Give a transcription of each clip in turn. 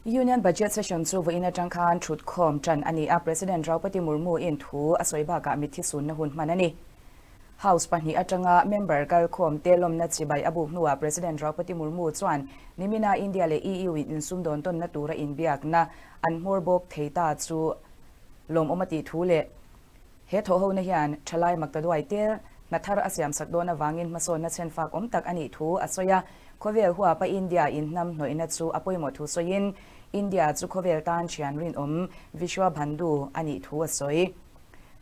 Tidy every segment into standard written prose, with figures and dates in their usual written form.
Union Budget Session chu vawiin atang khan thutkhawm tan a ni a, President Draupadi Murmu in thu a sawi bakah mitthi sunna hun hman a ni. House pahnih atanga member kalkhawm te lawmna chibai a buk hnuah President Draupadi Murmu chuan nimina India leh EU in insumdawn tawnna tura inbiakna an hmawr bawk thei ta chu lawmawm a tih thu leh He thawhhona hian thalai maktaduai tel hna thar a siamsak dawn avangin hmasawnna chhenfak awm tak a nih thu a sawi a. Khawvel huapa India inhnam hnawihna chu a pawimawh thu sawiin, India chu khawvel tan thian rinawm Vishwa Bandhu a nih thu a sawi.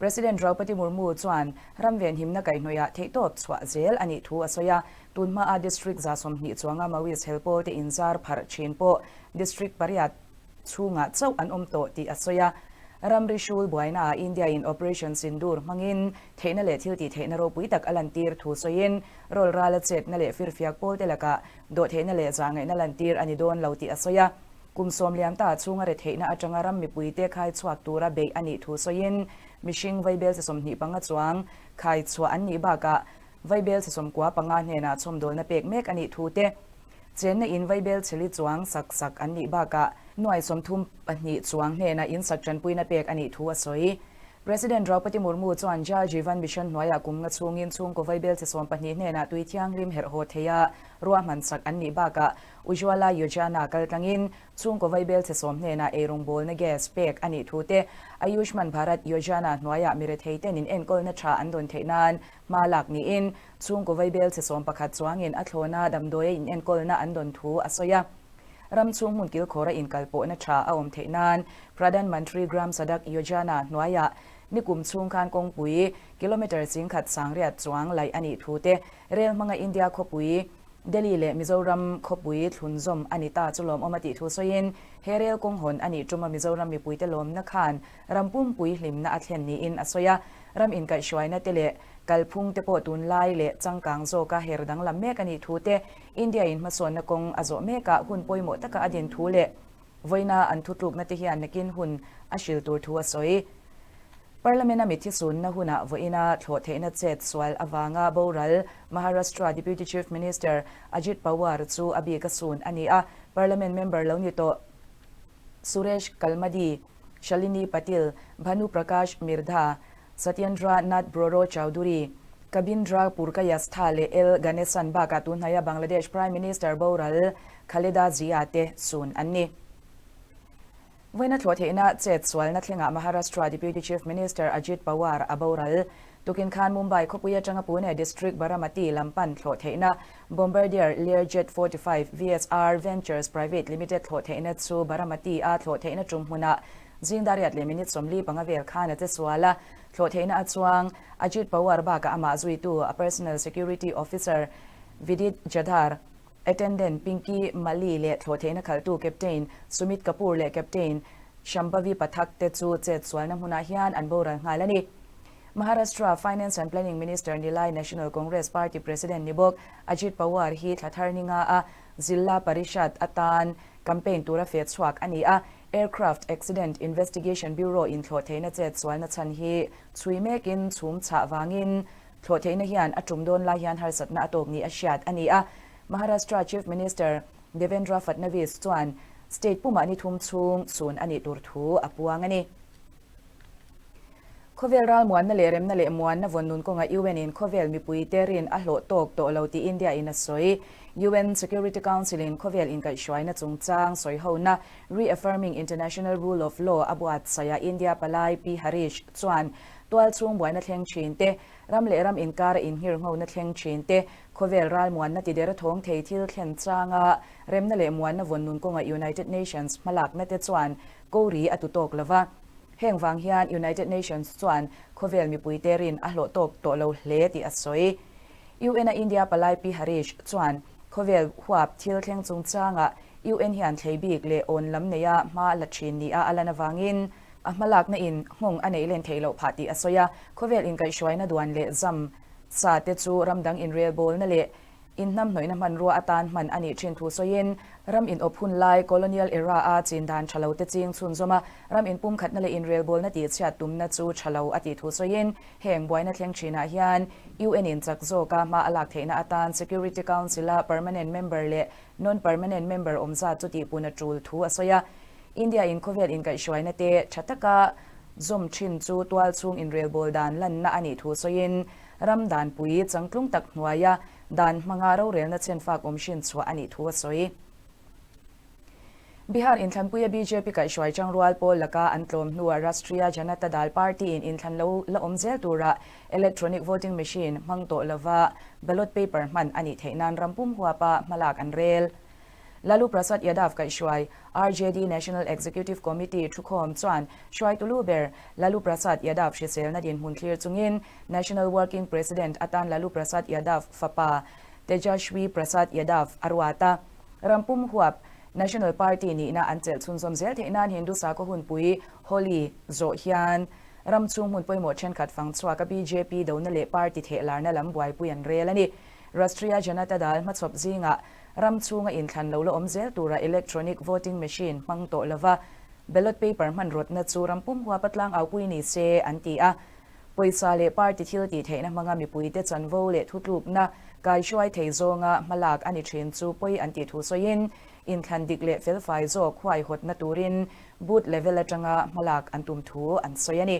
President Draupadi Murmu chuan ram venhimna kaihhnawihah theihtawp chhuah zel a nih thu a sawi a. Tunhmaa District 20 chuanga Maoist helpawl te inzar pharh thin pawh District pariat chhungah chauh an awm tawh tih a sawi a. Ramri hrul buainaah India-in Operation Sindoor hmangin theihna leh thil tih theihna ropui tak a lantir thu sawiin, rawl rala chetna leh firfiak pawlte lakah dawhtheihna leh zahngaihna lantir a ni dawn lo tih a sawi a. Kum sawm liam ta chhunga retheihna atanga ram mipuite khai chhuak tura beih a nih thu sawiin, mihring vaibel chi 25 chuang khai chhuah an nih bakah vaibel chi 95 hnenah chhawmdawlna pek mek a nih thu te Chenna in vaibel chheli chuang sak sak an nih bakah nuai 32 chuang hnena in sak tanpuina pek a nih thu a sawi. President Draupadi Murmu chuan Jal Jeevan Mission hnuaiah kum nga chhungin chhungkaw vaibel chhe 12 hnenah tui thianghlim herh haw theia ruahman sak an nih bakah Ujjwala Yojana kaltlangin chhungkaw vaibel chhe 10 hnenah eirawngbawlna gas pek a nih thu te, Ayushman Bharat Yojana hnuaiah mirethei ten in enkawlna tha an dawn theih nan hma lak niin Chhungkaw vaibel chhe 11 chuangin a thlawna damdawia inenkawlna an dawn thu a sawi a. Ram chhung hmun kilkhawra inkalpawhna tha a awm theih nan Pradhan Mantri Gram Sadak Yojana hnuaiah nikum chhung khan kawngpui kilometre 10,000 sangriat chuang laih a nih thu te, rel hmanga India khawpui Delhi leh Mizoram khawpui thlunzawm a ni ta chu lawmawm a tih thu sawiin he rel kawng hawn a nih tuma Mizoram mipuite lawmna khan ram pumpui hlimna a thlen niin a sawi a. Ram inkaihhruaina te leh kalphung te pawh tunlai leh changkang zawka her danglam mek a nih thu te, India in hmasawnna kawng a zawh mekah hun pawimawh taka a din thu leh vawiina an thutlukna te hian nakin hun a hril tur thu a sawi. Parliament-a mitthi sunna hunah vawiina thlawh theihna chet sual avanga boral Maharashtra Deputy Chief Minister Ajit Pawar chu a bik a sun a ni a, Parliament member lo ni tawh Suresh Kalmadi, Shalini Patil, Bhanu Prakash Mirdha, Satyendra Nath Broro Chowdhury, Kabindra Purkayastha leh L Ganesan bakah tunhnaia Bangladesh Prime Minister boral Khaleda Zia te sun an ni. Vawiina thlawh theihna chet sualna thlengah Maharashtra Deputy Chief Minister Ajit Pawar a boral. Tukin khan Mumbai khawpui atanga Pune District Baramati lam pan thlawh theihna Bombardier Learjet 45 VSR Ventures Private Limited thlawh theihna chu Baramati a thlawh theihna tum hmunah zing dariat leh minute 45 vel khan a che sual a. Thlawh theihna a chuang Ajit Pawar bakah amah zuitu a Personal Security Officer Vidit Jadhar, Attendant Pinky Mali leh thlawh theihna khalhtu Captain Sumit Kapoor leh Captain Shambhavi Pathak te chu chet sualna hmunah hian an boral nghal a ni. Maharashtra Finance and Planning Minister Nilai National Congress Party President ni bawk Ajit Pawar hi thla thar ni nga a Zilla Parishad atan campaign tura feh chhuak a ni a. Aircraft Accident Investigation Bureau in thlawh theihna chet sualna chhan hi chhui mekin chhum chhah vangin thlawh theihna hian a tum dawn lai hian harsatna a tawk ni a hriat a ni a. Maharashtra Chief Minister Devendra Fadnavis chuan state pumah ni thum chhung chhun a nih tur thu a puang a ni. Khawvel ral muanna leh remna leh muanna vawn nun kawnga UN in khawvel mipui te rin a hlawh tawk tawh lo tih India in a sawi. UN Security Council in khawvel inkaihhruaina chungchang sawihona Reaffirming International Rule of Law a buatsaih a India palai P Harish chuan tual chhung buaina thleng thin te, ram leh ram inkara inghirnghona thleng thin te, khawvel ral muanna tider a thawng thei thil thlen changa remna leh muanna vawn nun kawnga United Nations hmalakna te chuan kori a tu tawk lova. Heng vang hian United Nations chuan khawvel mipuite rin a hlawh tawk tawh lo hle tih a sawi. UN a India palai P Harish chuan khawvel huap thil thleng chungchangah UN hian thlei bik leh awn lam neia hma la thin nia a lan avangin a hmalakna in nghawng a neih len theih loh phah tih a sawi a. Khawvel inkaihhruaina duan leh zam sa te chu ramdang inrelbawlna leh. Inhnamhnawihna hmanrua atan hman a nih thin thu sawiin, ram inawp hun lai, colonial era, a chin dan tha lo te ching chhunzawm a, ram inpumkhatna leh inrelbawlna tihchhiat tumna chu tha lo a tih thu sawiin, heng buaina thleng thinah hian UN in chak zawka hma a lak theihna atan Security Council-a permanent member leh non-permanent member awm zat chu tihpun a tul thu a sawi a. India in khawvel inkaihhruaina te tha taka zawm thin chu tualchhung inrelbawl dan lanna a nih thu sawiin, Ram danpui changtlung tak hnuaia dan hmanga rorelna chhenfak awm hrin chhuah a nih thu a sawi. Bihar inthlanpuia bjp kaihhruai changrual pawl laka an tlawm hnuah Rashtriya Janata Dal party-in inthlan lo la awm zel tura electronic voting machine hmang tawh lova ballot paper hman a nih theih nan ram pum huapa hmalak an rel. Lalu Prasad Yadav kaihhruai RJD National Executive Committee thukhawm chuan hruaitu lu ber Lalu Prasad Yadav hriselna dinhmun thlir chungin National Working President atan Lalu Prasad Yadav fapa Tejashwi Prasad Yadav a ruat a. Ram pum huap National Party nihna an chelh chhunzawm zel theih nan Hindu sakhaw hunpui Holi zawh hian ram chhung hmun pawimawh thenkhat fang chhuaka bjp dona leh party thehlarna lam buaipui an rel a ni. Rashtriya Janata Dal hmachhawp zingah Ram chhunga inthlan lo la awm zel tura electronic voting machine hmang tawh lova ballot paper hman rawtna chu ram pum huapa tlang aupui ni se an ti a. Pawisa leh party thil tih theihna hmanga mipuite chanvo leh thutlukna kaihruai thei zawnga hmalak a ni thin chu pawi an tih thu sawiin inthlan dik leh felfai zawk huaihawtna turin booth level atanga hmalak an tum thu an sawi a ni.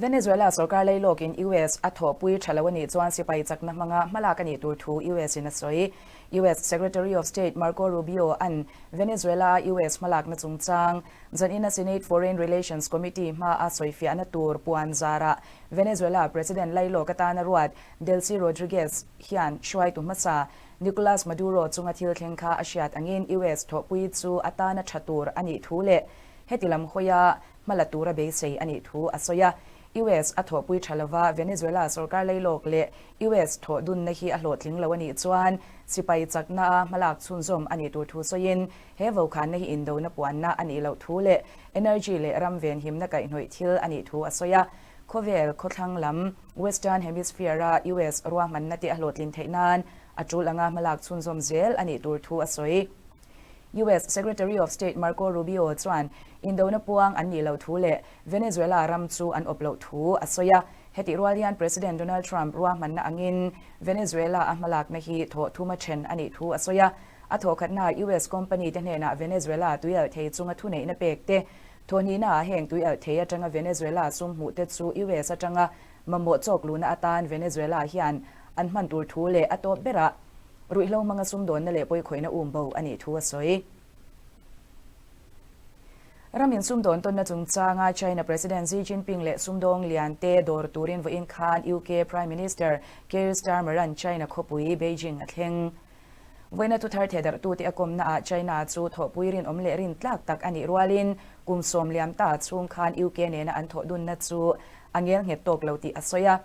Venezuela sorkar leilawkin US a thawhpui tha lo a nih chuan sipai chakna hmanga hmalak a nih tur thu US in a sawi. US Secretary of State Marco Rubio an Venezuela a US hmalakna chungchang zanina Senate Foreign Relations Committee hmaa sawifiahna tur puan zarah Venezuela President lailawk atana ruat Delcy Rodriguez hian hruaitu hmasa Nicolas Maduro chunga thil thleng kha a hriat angin US thawhpui chu atana tha tur a nih thu leh heti lam hawia hma la tura beisei a nih thu a sawi a. US a thawhpui tha lova Venezuela sorkar leilawk leh US thawh dunna hi a hlawhtling lo a nih chuan sipai chakna a hmalak chhunzawm a nih tur thu sawiin he vokhanna hi indona puanna a nih loh thu leh energy leh ram venhimna kaihhnawih thil a nih thu a sawi a. Khawvel khawthlang lam Western Hemisphere-a US ruahmanna te a hlawhtlin theih nan a tul anga hmalak chhunzawm zel a nih tur thu a sawi. US Secretary of State Marco Rubio chuan indona puang an nih loh thu leh Venezuela ram chu an awp loh thu a sawi a. Hetih rual hian President Donald Trump ruahmanna angin Venezuela a hmalakna hi thawh thuma then a nih thu a sawi a. A thawhkhatnaah US company te hnenah Venezuela tuialh thei chunga thuneihna pek te, thawhhnihnaah heng tuialh thei atanga Venezuela sum hmuh te chu US atanga mamawh chawk luhna atan Venezuela hian an hman tur thu leh a tawp berah Ruihhlo hmanga sumdawnna leh pawikhawihna um bo a nih thu a sawi. Ram in sumdawn tawnna chungchanga China President Xi Jinping leh sumdawng lian te dawr turin vawiin khan UK Prime Minister Keir Starmer-a'n China khawpui Beijing a thleng. Vawiina thuthar thehdarhtute a kawmnaah China chu thawhpui rinawm leh rintlak tak a nih rualin kum sawm liam ta chhung khan UK nena an thawhdunna chu a ngel nghet tawk lo tih a sawi a.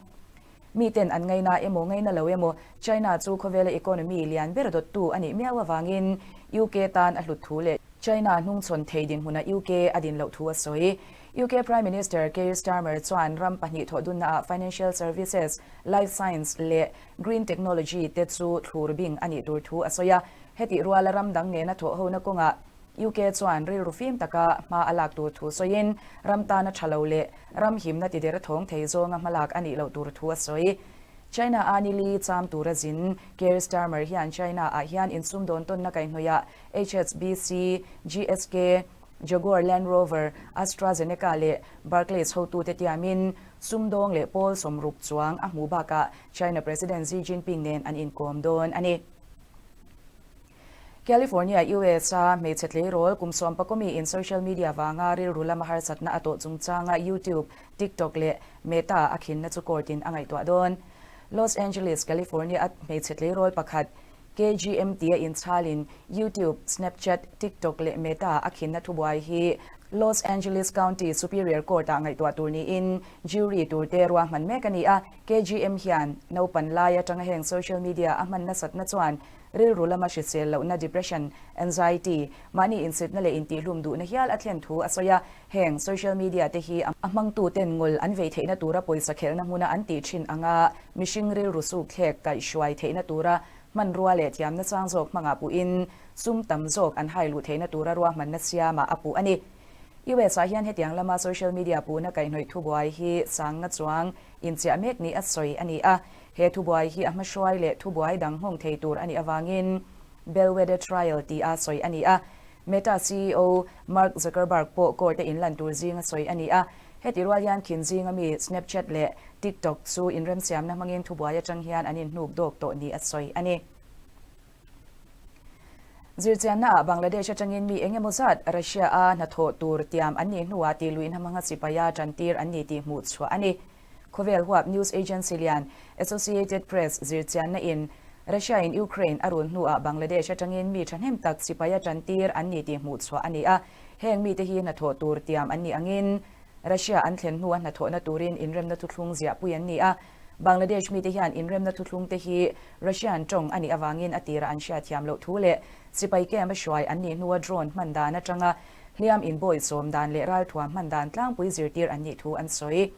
Miten an ngaina emaw ngaina lo emaw China chu khawvela economy lian ber dawttu a nih miau avangin UK tan a hlut thu leh China hnungchhawn thei dinhmuna UK a din loh thu a sawi. UK Prime Minister Keir Starmer chuan ram pahnih thawhdunnaah financial services, life science leh green technology te chu thlur bing a nih tur thu a sawi a. Hetih ruala ram dang nena thawhhona kawngah UK chuan rilru fim taka hma a lak tur thu sawiin ram tana tha lo leh Ram himna ti der thawng thei zawnga hmalak a nih loh tur thu a sawi. China a ni li cham tura zin Keir Starmer hian China ah hian insumdawn tawnna kaihhnawihah HSBC, GSK, Jaguar Land Rover, AstraZeneca leh Barclays hotute tiamin sumdawng leh pawl sawmruk chuang a hmuh bakah China President Xi Jinping nen an inkawm dawn a ni. California, US a hmeichhe tleirawl kum sawmpakawmi in social media vanga rilru lama harsatna a tawh chungchanga YouTube, TikTok leh Meta a khinna chu court in a ngaihtuah dawn. Los Angeles, California a hmeichhe tleirawl pakhat KGM tia inchhalin YouTube, Snapchat, TikTok leh Meta a khinna thubuai hi Los Angeles County Superior Court-ah ngaihtuah tur niin jury turte ruahman mek a ni a. KGM hian naupan lai atanga heng social media a hman nasatna chuan rilru lama hrisel lohna depression, anxiety, mahni insitna leh intihhlum duhna hial a thlen thu a sawi a. Heng social media te hi a hmangtuten ngul an vei theihna tura pawisa khelhna hmuna an tih thin anga mihring rilru sukthlek kaihhruai theihna tura hmanrua leh thiamna chang zawk hmangah puhin sum tam zawk an hai luh theihna tura ruahmanna siamah a puh a ni. US ah hian hetiang lama social media puhna kaihhnawih thubuai hi sangna chuang inchiah mek ni a sawi a ni a. He thubuai hi a hmahruai leh thubuai dang nghawng thei tur a nih avangin Bellwether Trial tia sawi a ni a. Meta ceo Mark Zuckerberg pawh court-a inlan tur zinga sawi a ni a. Heti rual hian khin zinga mi Snapchat leh TikTok chu inremsiamna hmangin thubuai atang hian an inhnuk dawk tawh ni a sawi a ni. Zirchiannaah Bangladesh atangin mi eng emaw zat Russia-a hnathawh tur tiam an nih hnuah tihluihna hmanga sipaia tantir an ni tih hmuh chhuah a ni. Khawvel huap news agency lian Associated Press zirchianna in Russia-in Ukraine a run hnuah Bangladesh atangin mi thahnem tak sipaia tantir an ni tih hmuh chhuah a ni a. Heng mite hi hnathawh tur tiam an nih angin Russia an thlen hnua hnathawhna turin inremna thuthlung ziahpui an ni a. Bangladesh mite hian inremna thuthlung te hi Russian tawng a nih avangin a tirah an hriatthiam loh thu leh sipai camp a hruai an nih hnua drone hman dan atanga hliam inbawi sawm dan leh ralthuam hman dan tlangpui zirtir an nih thu an sawi.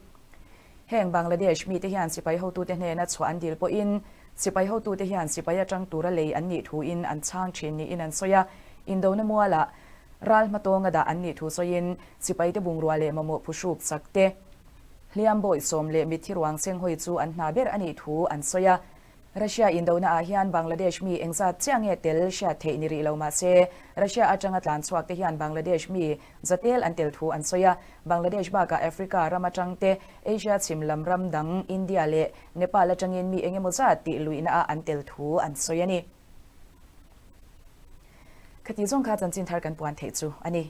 Heng Bangladesh mite hian sipai hotute hnena chhuah an dil pawhin sipai hotute hian sipai atang tura lei an nih thuin an chhang thin niin an sawi a. Indona mualah Ral hmatawnga dah an nih thu sawiin sipaite bungrua leh mamawh phuhruk chak te, hliam bawihsawm leh mitthi ruang senghawi chu an hna ber a nih thu an sawi a. Russia indona ah hian Bangladesh mi engzat chiah nge tel hriat theih ni rih lo mah se, Russia atanga tlan chhuak te hian Bangladesh mi zatel an tel thu an sawi a. Bangladesh bakah Africa ram atang te, Asia chhim lam ram dang India leh Nepal atangin mi engemaw zat tih luihna ah an tel thu an sawi a ni. Khati zawng kha chanchin thar kan puan theih chu a ni.